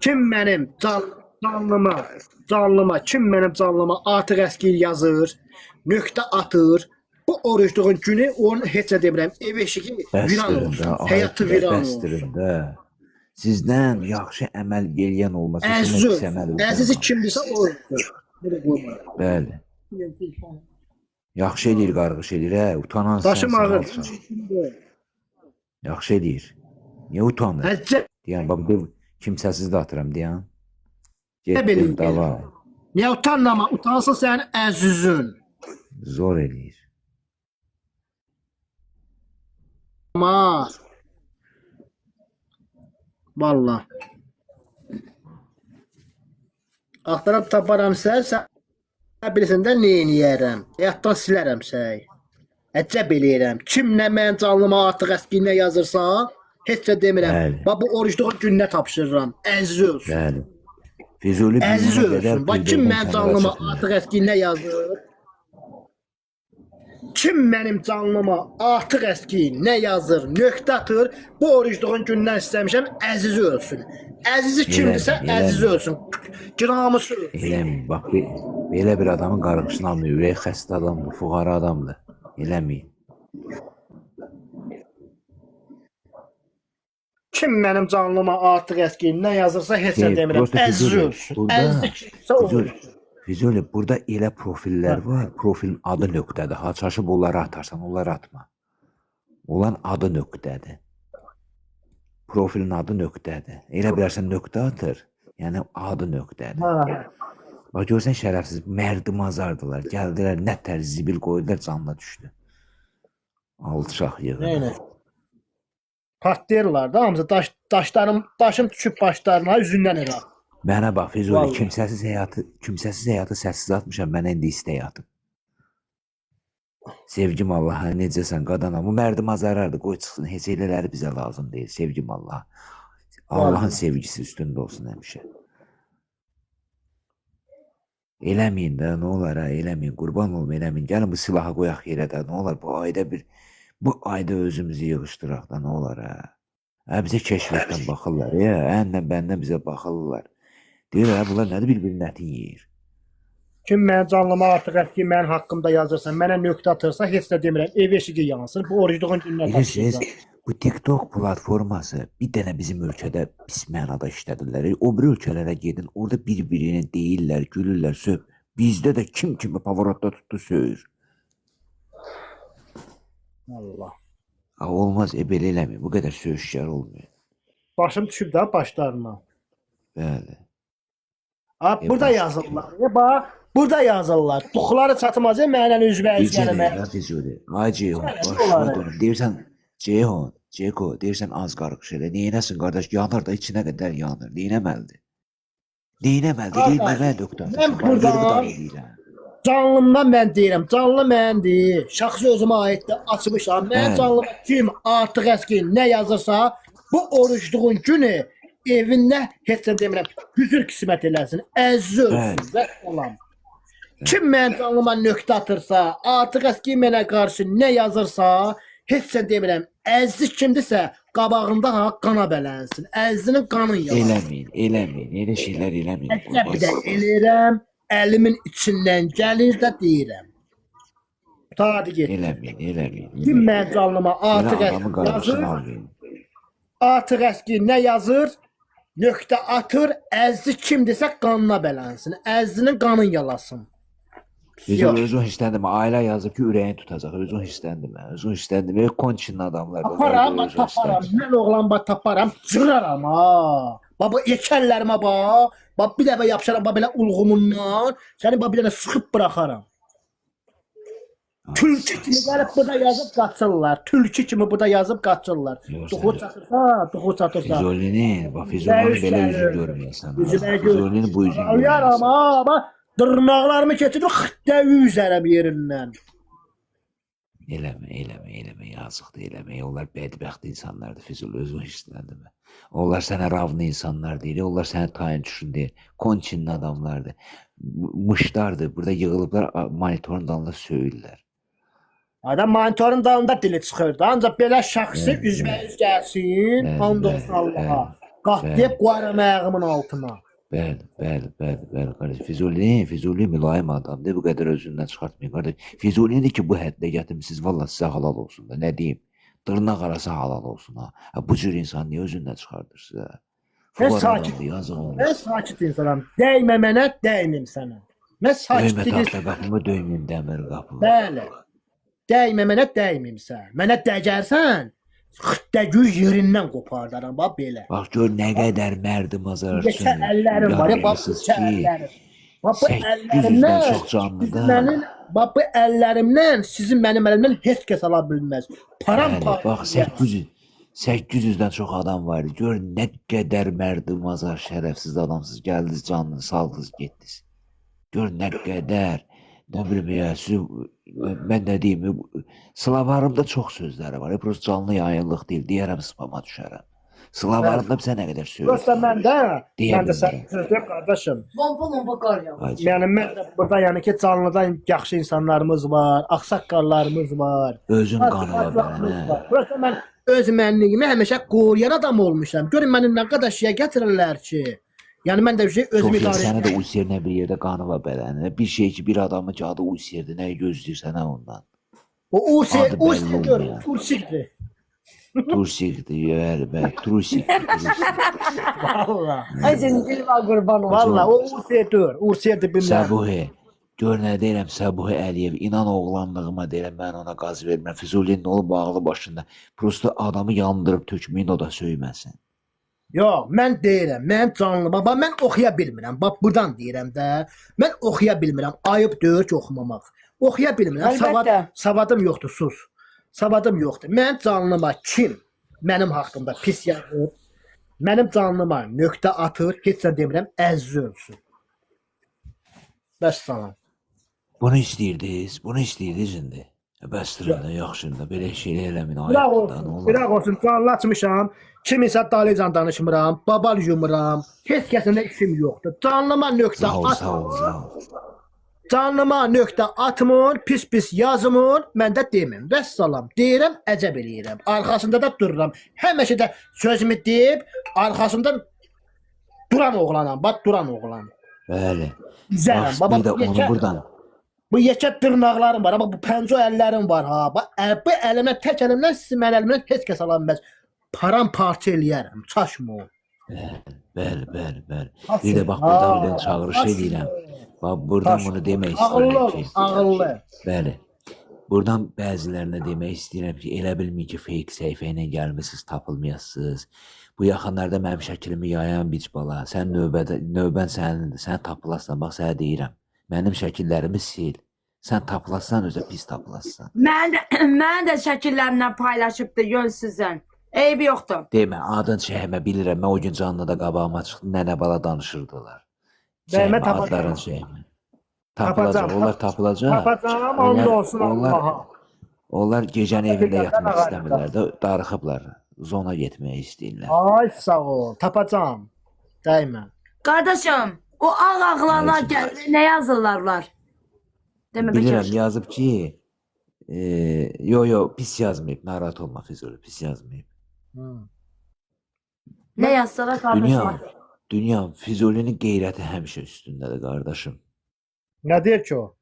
Kim mənim canlıma, kim mənim canlıma artıq əskil yazır, nöqtə atır, bu orucluğun günü onun heç nə demirəm, ev eşiği viran olsun, həyatı viran olsun. Də. Sizdən yaxşı əməl eləyən olmasa, Əziz pis əməl əzizi kimdirsə o ölsün. Bəli. Yaxşı eləyir, qarğış eləyir, hə, utanan Daşım ağır. Yaxşı eləyir. Niyə utanır? Deyən, bax, kimsəsiz də atıram, deyən. Getdim, davay. Niyə utanma? Utansın sənin əzizin. Zor eləyir. Amma Vallah. Axtarıb taparam sən, sən bilirsən də nə eləyərəm. Həyatdan silərəm səy. Əcəb eləyirəm. Kim nə mənim canlıma artıq əski nə yazırsa, heç nə demirəm. Bəli. Bax bu orucluğun gününə tapşırıram. Əziz ölsün. Bəli. Füzuli Əziz ölsün. Bax kim mənim canlıma artıq əski nə yazır? Kim mənim canlıma artıq əski nə yazır, nöqtə atır, bu orucluğun gündən istəmişəm, əzizi ölsün. Əzizi kimdirsə əzizi ölsün. Namusu ölsün. Eləməyin. Bax, belə bir adamın qarğışını almayın. Ürək xəstə adamdır, fuqara adamdır. Eləməyin. Kim mənim canlıma artıq əski nə yazırsa heç nə demirəm. Əzizi ölsün. Əzizi kimsə o ölsün. Füzuli, burada elə profillər var, profilin adı nöqtədir. Ha, çaşıb onları atarsan, onları atma. Olan adı nöqtədir. Profilin adı nöqtədir. Elə bilərsən nöqtə atır, yəni adı nöqtədir. Hə. Bax, görsən şərəfsiz, mərdimazardılar. Gəldilər, nə tər zibil qoydular, canına düşdü. Alçaq yığını. Neylə? Partlayırlar da, hamısı daşım düşüb başlarına, üzündən elə. Mənə bax, Füzuli, kimsəsiz həyatı səssiz atmışam, mənə indi istək atıb. Sevgim Allaha, necəsən qadana? Bu mərdimazarardır, qoy çıxsın, heç elələri bizə lazım deyil, sevgim Allaha. Allahın sevgisi üstündə olsun həmişə. Eləməyin də, nə olar ha, eləməyin, qurban olum, eləməyin. Gəlin bu silahı qoyaq yerə də, nə olar, bu ayda özümüzü yığışdıraq da, nə olar ha. Hə, bizə kəşfiyyatdan baxırlar, ya, əndən bəndən bizə baxırlar. Deyirlər, bunlar nədir, bir-birinin ətini yeyir. Kim mənim canlıma artıq əski mənim haqqımda yazırsa, mənə nöqtə atırsa, heç nə demirəm, ev eşiği yansın, bu orucluğun gününə tapşırıram. Bu TikTok platforması bir dənə bizim ölkədə pis mənada işlədirlər. O biri ölkələrə gedin, orada bir-birini deyirlər, gülürlər, söv. Bizdə də kim kimi pavarotda tutdu, söyür. Allah. Ha, olmaz, belə eləməyin. Bu qədər söyüşkar olmuyor. Başım düşüb də başlarına. Bəli. Ha, burada yazırlar. Bax, burada yazırlar. Duxları çatmaz, mənlə üzbə-üz gəlmə. Necə deyir, Ay Ceyhun, başına dönüm. Deyirsən, Ceyhun, Ceyko, deyirsən az qarğış elə. Neynəsin qardaş, yanır da içinə qədər yanır. Neynəməlidir? Neynəməlidir? Deyir, mənə nöqtə atırsan. Mən buradan canlımdan mən deyirəm, canlı məndir. Şəxsi özümə aiddir, açmışam. Mən canlıma kim artıq əski nə yazırsa, bu orucluğun günü evində heç nə demirəm, hüzür qismət eləsin, əziz ölsün və salam. Kim mənim canlıma nöqtə atırsa, artıq əski mənə qarşı nə yazırsa, heç nə demirəm, əziz kimdirsə, qabağında ha, qana bələnsin, əzizinin qanın yalasın. Eləməyin, eləməyin, elə şeylər eləməyin. Əcəb də eləyirəm, əlimin içindən gəlir də deyirəm. Qurtardı getdi. Eləməyin, eləməyin. Kim mənim canlıma artıq əski yazır, artıq əski nə yazır, nöqtə atır, əzizi kimdirsə qanına bələnsin, əzizinin qanın yalasın. Füzuli, özün hissləndimə, ailə yazıb ki, ürəyini tutacaq, özün hissləndimə, özün hissləndimə, konçinin adamlar. Taparam, taparam, mən oğlan bax taparam, cıraram ha. Bax, bu yekəllərimə bax, bax bir dəfə yapışaram, bax belə ulğumundan, səni bax bir dənə sıxıb buraxaram. Tülkü kimi gəlib burada yazıb qaçırlar, tülkü kimi burada yazıb qaçırlar. Duxu çatırsa, duxu çatırsa. Füzulinin, bax Füzulinin belə üzünü görməyəsən. Füzulinin bu üzünü görməyəsən. Ha, bax, dırnaqlarımı keçirdim, xıttə üzərəm yerindən. Eləmə, eləmə, eləmə, yazıqdır, eləmə. Onlar bədbəxt insanlardır, Füzuli, özün hissləndimə. Onlar sənə ravlı insanlar deyil, onlar sənə tayin düşün deyil. Konçinin adamlardır, mışlardır, burada yığılıblar, monitorun dalında söyürlər. Adam monitorun dalında dili çıxırdı, ancaq belə şəxsi üzbə-üz gəlsin, and olsun Allaha. Qatlayıb qoyaram ayağımın altına. Bəli, bəli, bəli, bəli qardaş. Füzuli mülayim adamdır. Bu qədər özündən çıxartmayın qardaş. Füzulini ki bu həddə gətirmisiniz, vallah sizə halal olsun da. Nə deyim? Dırnaq arası halal olsun ha. Ha bu cür insan niyə özündən çıxardırsınız ha? Mən Fuqara sakit. adamdır, yazıq ona. Mən sakit insanam. Dəymə mənə, dəymim sənə. Mən Döymə sakitlik taxta qapımı, döyməyim dəmir qapımı. Bəli. Dəymə mənə, dəymim sənə. Mənə dəyərsən, xıttəgü yerindən qopardaram bax belə. Bax gör nə qədər mərdim azar Yekə əllərim var, ya, bax yargısız yekə ki, əllərim. Bax bu 800-dən əllərimdən çox canlıda. Mənim, bax bu əllərimdən sizin mənim əlimdən heç kəs ala bilməz. Bəli, Paramparça. bax 800-dən çox adam var idi. Gör nə qədər mərdim azar şərəfsiz adamsız gəldiniz, canını saldınız, getdiniz. Gör nə qədər, nə bilim ya, siz, mən nə deyim, Slavarımda çox sözləri var. Prosta canlı yayınlıq deyil, deyərəm spama düşərəm. Slavarımda bizə nə qədər söz. Prosta mən də, Deyə mən də sən bilmirəm. söz deyim qardaşım. Bomba bomba qar yağır. Ay, Yəni mən də burada yəni ki canlıdan yaxşı insanlarımız var, ağsaqqallarımız var. Özün qanı var Ağsaqqallarımız mənə. var. Prosta mən öz mənliyimi həmişə qoruyan adam olmuşam. Görün məni nə qədər şeyə gətirirlər ki. Yəni mən də bir şey özümü Sofiya, idarə sənə də Userinə bir yerdə qanı var bədənində. Bir şey ki, bir adamın ki, adı Userdir, nə gözləyirsən hə ondan? O Ursi, Adı bəlli Ursi gör, olmayan. Ursikdir. Trusikdir, bəli, bəli, trusik, trusik. Valla. Ay senin dilimə qurban olum. Valla o Ursidir, Ursidir bilməm. Səbuhi, gör nə deyirəm, Səbuhi Əliyev, inan oğlanlığıma deyirəm, mən ona qaz vermirəm. Füzulinin olub ağlı başında. Prosta adamı yandırıb tökməyin, o da söyməsin. Yox, mən deyirəm, mən canlı, baba mən oxuya bilmirəm. Bax burdan deyirəm də. Mən oxuya bilmirəm. Ayıb deyir ki, oxumamaq. Oxuya bilmirəm. Əlbəttə. Savadım yoxdur, sus. Savadım yoxdur. Mən canlıma kim mənim haqqımda pis yazır, mənim canlıma nöqtə atır, heç nə demirəm, əzzi ölsün. Bəs salam. Bunu istəyirdiniz, bunu istəyirdiniz indi. Bəsdirin də, yaxşı da, belə şeylər eləməyin, Bıraq ayıbdır da, olsun, nə olar? bıraq olsun. Canlı açmışam. Kiminsə dalıcan danışmıram, babal yumuram. Heç kəsin də işim yoxdur. Canlıma nöqtə Sağ ol, sağ ol, atmır. sağ ol. Canlıma nöqtə atmır, pis-pis yazmır, mən də demim. Vəssalam, deyirəm, əcəb eləyirəm. Arxasında da dururam. Həmişə də sözümü deyib, arxasında duran oğlanam. Bax, duran oğlan. Bəli. Üzərəm. Bax, Baba, bir də bu onu yekə, buradan bu yekə dırnaqlarım var, amma bu pəncə əllərim var ha. Bax, bu əlimdən, tək əlimdən, sizin mənim əlimdən heç kəs ala bilməz. Paramparça eləyərəm. Çaşma o. Bəli, bəli, bəli. Bir də bax buradan bir dənə çağırış eləyirəm. Bax buradan bunu demək Ağıllı istəyirəm ol, ki, ağıllı. bəli. Buradan bəzilərinə demək istəyirəm ki, elə bilməyin ki, fake səhifə ilə gəlmisiniz, tapılmayasınız. Bu yaxınlarda mənim şəklimi yayan bic bala, sən növbən sənindir, sən tapılasan, bax sənə deyirəm. Mənim şəkillərimi sil. Sən tapılasan, özə pis tapılasan. Mən də şəkillərimlə paylaşıbdı yönsüzən. Eybi yoxdur. Demə, adın çəkmə, bilirəm. Mən o gün canlı da qabağıma çıxdı, nənə bala danışırdılar. Dəymə Çəkmə, tapacam. adların çəkmə. Tapılacaq, Tapacam. onlar tapılacaq. Tapacam, and olsun Allaha. Onlar gecəni evində Tapacam, yatmaq ağacda. istəmirlər də, darıxıblar. Zona getmək istəyirlər. Ay sağ ol, tapacam. Dəymə. Qardaşım, o ağ ağlanlar Ay, gəlir, nə yazırlar onlar? Demə Bilirəm, bəlkə. yazıb ki, yo, yo, pis yazmayıb, narahat olma Füzuli, pis yazmayıb. Hı. Nə yazsalar Dünya, qardaşım. dünya, Füzulinin qeyrəti həmişə üstündədir qardaşım. Nə deyir ki o?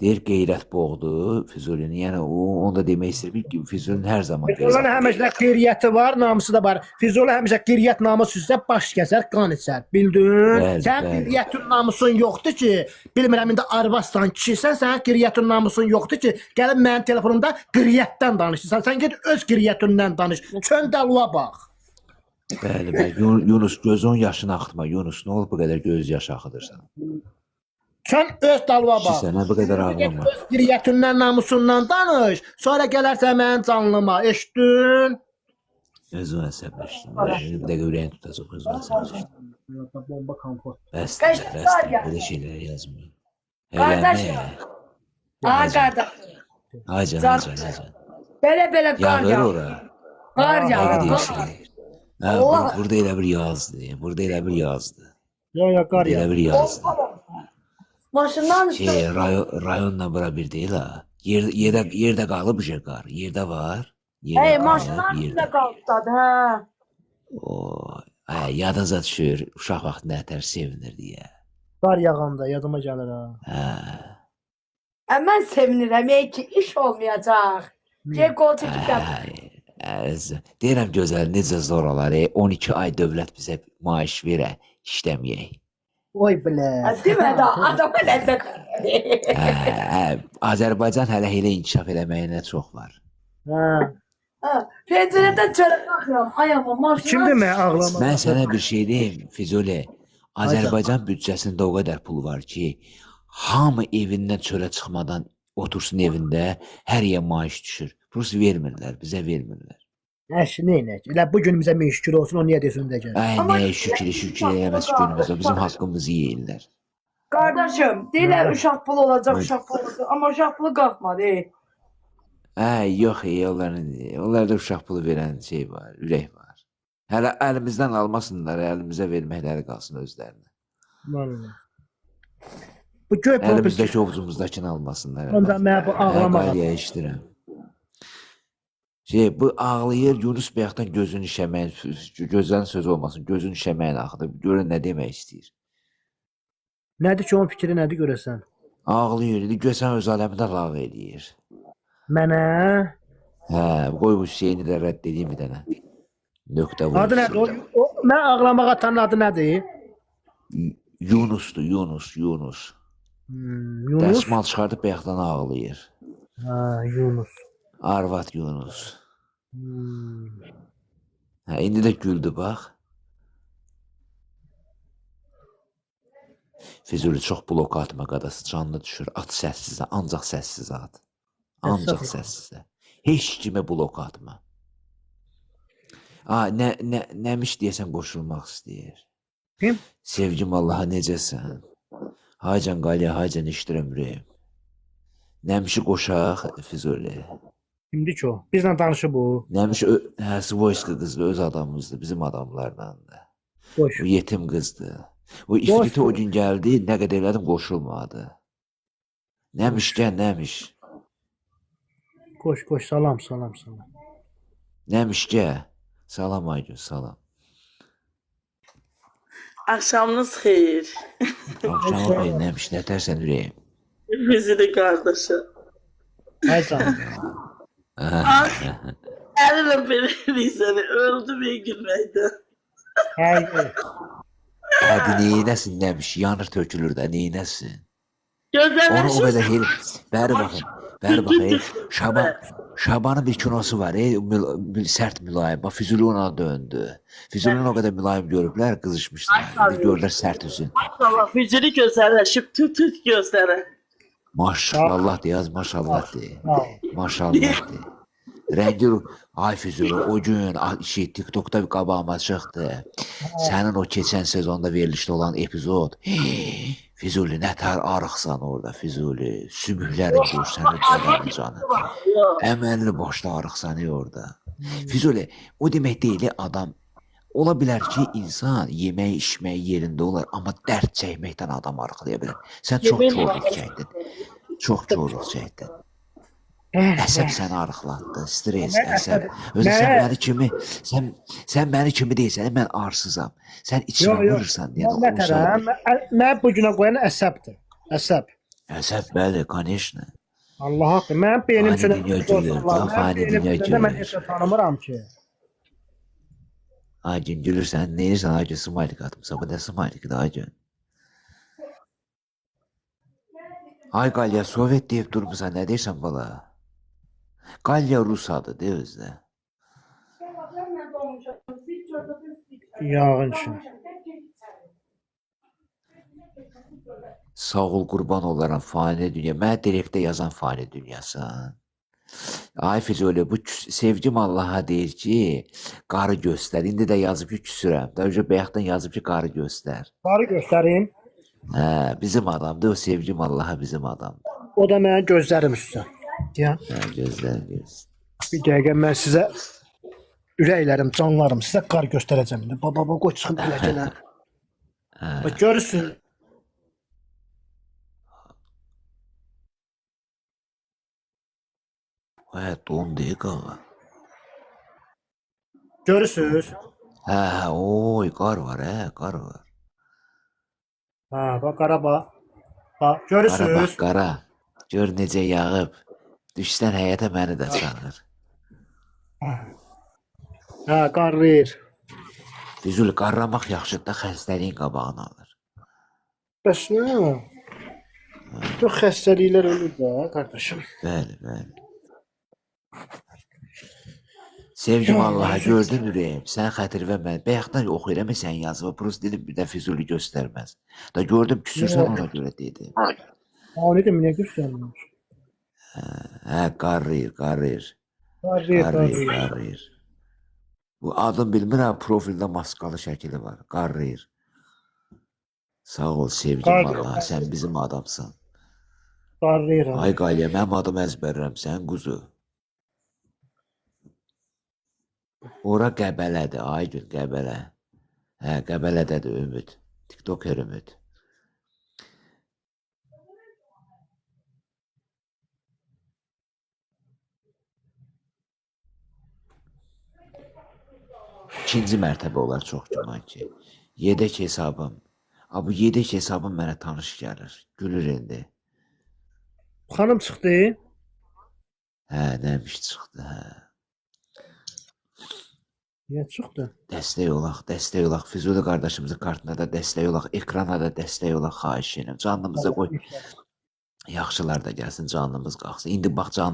Deyir qeyrət boğdu Füzulini. Yəni o onu da demək istəyir ki, Füzulinin hər zaman Füzulinin qeyrəti. həmişə qeyriyyəti var, namusu da var. Füzuli həmişə qeyriyyət namus üzrə baş kəsər, qan içər. Bildin? Bəli, Sən bəli. qeyriyyətin namusun yoxdur ki, bilmirəm indi arvadsan, kişisən, sənin qeyriyyətin namusun yoxdur ki, gəlib mənim telefonumda qeyriyyətdən danışırsan. Sən get öz qeyriyyətindən danış. Çöndəluğa bax. Bəli, bəli. Yunus gözün yaşını axıtma. Yunus, nə olub bu qədər göz yaşı axıdırsan? Sən öz dalına bax. Kişi sənə bu qədər ağlama. Öz qeyriyyətindən, namusundan danış. Sonra gələrsən mənim canlıma. Eşitdin? Özün əsəbləşdin. Bir dəqiqə ürəyini tutacaq, özün əsəbləşdin. Bomba kompot. Bəsdir, Qardaş, bəsdir. var ya. Belə şeylər yazmayın. Qardaşım. Eləmi? Ay qardaşım. Aycan, aycan, aycan. Belə-belə qar Yağır yağır. ora. Qar Nə yağır. deyirsən? Hə, Allah. burada elə bir yazdı. Burada elə bir yazdı. Yo, yo, qar Burada yağır. elə bir yazdı. Maşından üstə Şey, rayonla bura bir deyil ha. Yerdə qalıb bu qar. Yerdə var. Yerdə Hey, qalıb, maşından üstə yerdə. qaldı, hə. Oy. Hə, yadınıza düşür, uşaq vaxtı nətər sevinir deyə. Qar yağanda yadıma gəlir ha. Hə. Mən sevinirəm ey ki, iş olmayacaq. Gel qol çəkib yat. Hə, deyirəm gözəl, necə zor olar, 12 ay dövlət bizə maaş verə, işləməyək. Oy bilə. Demə də adama ləzzət. Hə, Azərbaycan hələ elə inkişaf eləməyinə çox var. Hə. Hə, pəncərədən çölə baxıram. Ay amma maşına. Kimdir mənə ağlamaq? Mən sənə bir şey deyim, Füzuli. Azərbaycan büdcəsində o qədər pul var ki, hamı evindən çölə çıxmadan otursun evində, hər yer maaş düşür. Prosta vermirlər, bizə vermirlər. Əş, neynək? Elə bu gün bizə min şükür olsun, o niyə desin də gəl. Ay, Amma nəyə şükür, şükür eləməz günümüzdə. Bizim haqqımızı yeyirlər. Qardaşım, deyirlər uşaq pulu olacaq, Buyur. uşaq pulu olacaq. Amma uşaq pulu qalxmadı. Ey. Ay, yox, onlarda uşaq pulu verən şey var, ürək var. Hələ əlimizdən almasınlar, əlimizə verməkləri qalsın özlərinə. Vallahi. Bu göy profil. Əlimizdəki ovcumuzdakını almasınlar. Onda mənə bu ağlamaq. Qaliyə işdirəm. Şey, bu ağlayır, Yunus bayaqdan gözünü işəməyin, gözlərin sözü olmasın, gözünü işəməyin axıdır. Görün nə demək istəyir. Nədir ki, onun fikri nədir görəsən? Ağlayır, indi görsən öz aləmində lağ eləyir. Mənə? Hə, qoy bu şeyini də rədd edeyim bir dənə. Nöqtə vursun. Adı nədir? O, mən ağlamaq atanın adı nədir? Yunusdur, Yunus, Yunus. Yunus? Dəsmal çıxardıb bayaqdan ağlayır. Hə, Yunus. Arvad Yunus. Hə, indi də güldü bax. Füzuli çox blok atma qadası, canlı düşür. At səssizə, ancaq səssizə at. Ancaq səssizə. Heç kimə blok atma. A, nəmiş deyəsən qoşulmaq istəyir. Kim? Sevgim Allaha necəsən? Haycan Qaliyə, haycan işdirəm ürəyim. Nəmişi qoşaq Füzuli. Kimdir ki o? Bizlə danışıb o. Nəmiş, hə, Svoyska qızdır, öz adamımızdır, bizim adamlardandır. Qoş. O yetim qızdır. O ifriti o gün gəldi, nə qədər elədim, qoşulmadı. Nəmiş gəl, nəmiş. Qoş, qoş, salam, salam, salam. Nəmiş gəl. Salam Aygün, salam. Axşamınız xeyir. Axşamın xeyir, nəmiş, nətərsən ürəyim? Füzuli qardaşı. Ay canım. Əlinlə belə eləyir səni. Öldü bir gülməkdən. Ay, Hadi neynəsin nəmiş, yanır tökülür də, neynəsin? Onu o Gözəlləşirsən. qədər heyl... Bəri baxın, bəri bax, hey. Şabanın bir kinosu var, hey, sərt mülayim. Bax, Füzuli ona döndü. Füzulini o qədər mülayim görüblər, qızışmışlar. İndi görürlər sərt üzün. Maşallah Füzuli gözəlləşib tüt tüt gözləri. Maşallah de, yaz, maşallah de. Maşallah de. Rəngi, ay Füzuli, o gün şey, TikTokda bir qabağıma çıxdı. Sənin o keçən sezonda verilişdə olan epizod. Füzuli, nə tər arıqsan orada Füzuli. Sümüklərin görsənir bədənin canı. Əməlli başlı arıqsan orada. Füzuli, o demək deyil adam. Ola bilər ki, insan yemək, içmək yerində olar, amma dərd çəkməkdən adam arıqlaya bilər. Sən çox korluq çəkdin. Çox korluq çəkdin. Əsəb səni arıqlatdı, stres, əsəb. Özü sən məni kimi, sən məni kimi deyirsən, mən arsızam. Sən içinə vurursan deyə də olsa. Mən bu günə qoyan əsəbdir. Əsəb. Əsəb, bəli, konişnə. Allah haqqı, mən beynim üçün fani dünya gülür. Mən heç tanımıram ki. Aygün gülürsən, nə edirsən Aygün, smaylik atmısan, bu nə smaylikdir Aygün? Ay Qalya, Sovet deyib durmursan, nə deyirsən bala? Qalya Rus adı, de özdə. Yağın üçün. Sağ ol, qurban olaram, fani dünya. Mənə direktdə yazan fani dünyası. Ay Füzuli, bu sevgim Allaha deyir ki, qarı göstər. İndi də yazıb ki, küsürəm. Daha öncə bayaqdan yazıb ki, qarı göstər. Qarı göstərim. Hə, bizim adamdır. O sevgim Allaha bizim adamdır. O da mənim gözlərim üstə. Hə, gözlərim görsün. Bir dəqiqə mən sizə ürəklərim, canlarım, sizə qar göstərəcəm. Baba, baba, qoy çıxın belə gələ. Bax, görürsün. Hə, don deyil qağa. Görürsünüz. Hə, hə, oy, qar var, hə, qar var. Hə, bax Qarabağ. Bax, Qara bax, görürsüz? qara. Gör necə yağıb. Düşsən həyətə məni də çağır. Hə, qarlayır. Füzuli, qarlamaq yaxşıdır da xəstəliyin qabağını alır. Bəs nə? Çox xəstəliklər ölür də, qardaşım. Bəli, bəli. Sevgim Allaha gördün ürəyim. Sən xətirvə mən. Bayaqdan oxuyuram sən yazıb. Prosta dedim bir də Füzuli göstərməz. Da gördüm küsürsən ona görə dedim. Ha, nə dedim, niyə göstərmir? Hə, qarlayır, qarlayır. Qarlayır, Qarlayır, qarlayır. qarlayır. Bu adını bilmirəm, profildə maskalı şəkili var. Qarlayır. Sağ ol sevgim Qarlayır. Allaha, sən bizim adamsan. Qarlayır. ha. Ay Qaliyə, mənim adımı əzbərləm, sən quzu. Ora Qəbələdir, Aygün Qəbələ. Hə, Qəbələdədir Ümid. TikToker Ümid. İkinci mərtəbə olar çox güman ki. Yedək hesabım. A bu yedək hesabım mənə tanış gəlir. Gülür indi. Xanım çıxdı. Hə, nəmiş çıxdı, hə. Niyə çıxdı? Dəstək olaq, dəstək olaq. Füzuli qardaşımızın kartına da dəstək olaq, ekrana da dəstək olaq, xahiş edirəm. Canlımıza qoy. Yaxşılar da gəlsin, canlımız qalxsın. İndi bax canlı